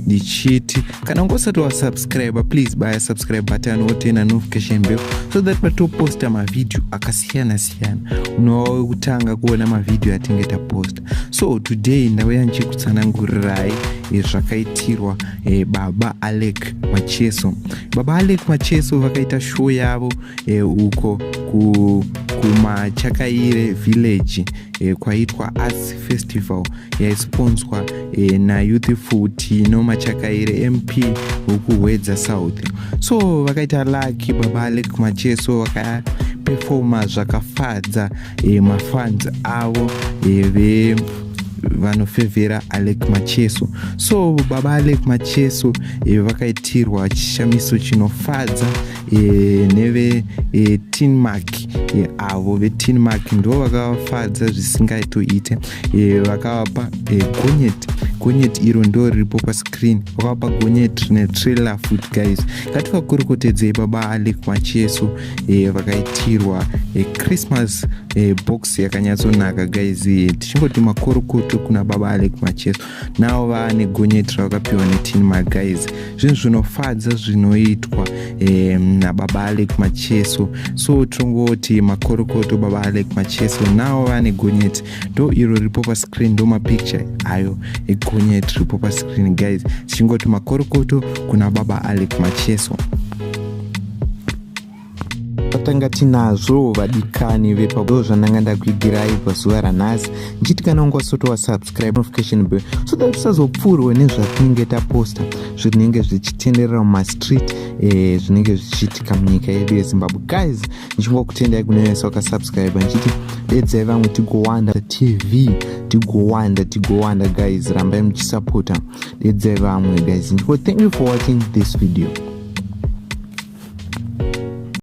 Ndichiti kana unge usati wasubscribe, please baya subscribe button, wotena notification bell so that patoposta mavhidhiyo akasiyana siyana unova wekutanga kuona mavhidhiyo atinge taposta. So today ndauya ndichikutsanangurirai zvakaitirwa baba Alec Macheso. Baba Alec Macheso vakaita show yavo uko kuMachakaire village, kwaitwa arts festival yaisponswa naYouthful Tino Machakaire, MP wekuHwedza South. So vakaita lucky baba Alec Macheso, vakapefoma zvakafadza mafans avo ve vanofevhera Alec Macheso. So baba Alec Macheso vakaitirwa chishamiso chinofadza neve Tinmark. Avo veTinmark ndo vakavafadza zvisingaitoite. Vakavapa gonyeti. Gonyeti iro ndo riripo pascreen. Vakavapa gonyeti rine trailer futi. Guys, ngativakorokotedzei baba Alec Macheso. Vakaitirwa Christmas box yakanyatsonaka. Guys, tichingoti makorokoto kuna baba Alec Macheso. Navo vaane gonyeti ravakapiwa neTinmark. Guys, zvinhu zvinofadza zvinoitwa nababa Alec Macheso. So tongoti makorokoto baba Alec Macheso. Navo vaane gonyeti, ndo iro riripo pascreen, ndo mapicture ayo egonyeti riripo pascreen. Guys, tichingoti makorokoto kuna baba Alec Macheso. Patanga tinazvo, vadikani vepa, zvandanga ndakuigirai pazuva ranhasi. Ndichiti kana unga usati wasubscribe, notification bell so that usazopfuurwe nezvatinenge taposta, zvinenge zvichitenderera mumastreet, zvinenge zvichiitika munyika yedu yeZimbabwe. Guys, ndichingokutendai kune vese wakasubscribe, ndichiti dedzai vamwe tigowanda TV, tigowanda, tigowanda. Guys, rambai muchisapota, dedzai vamwe. Guys, ndiko thank you for watching this video.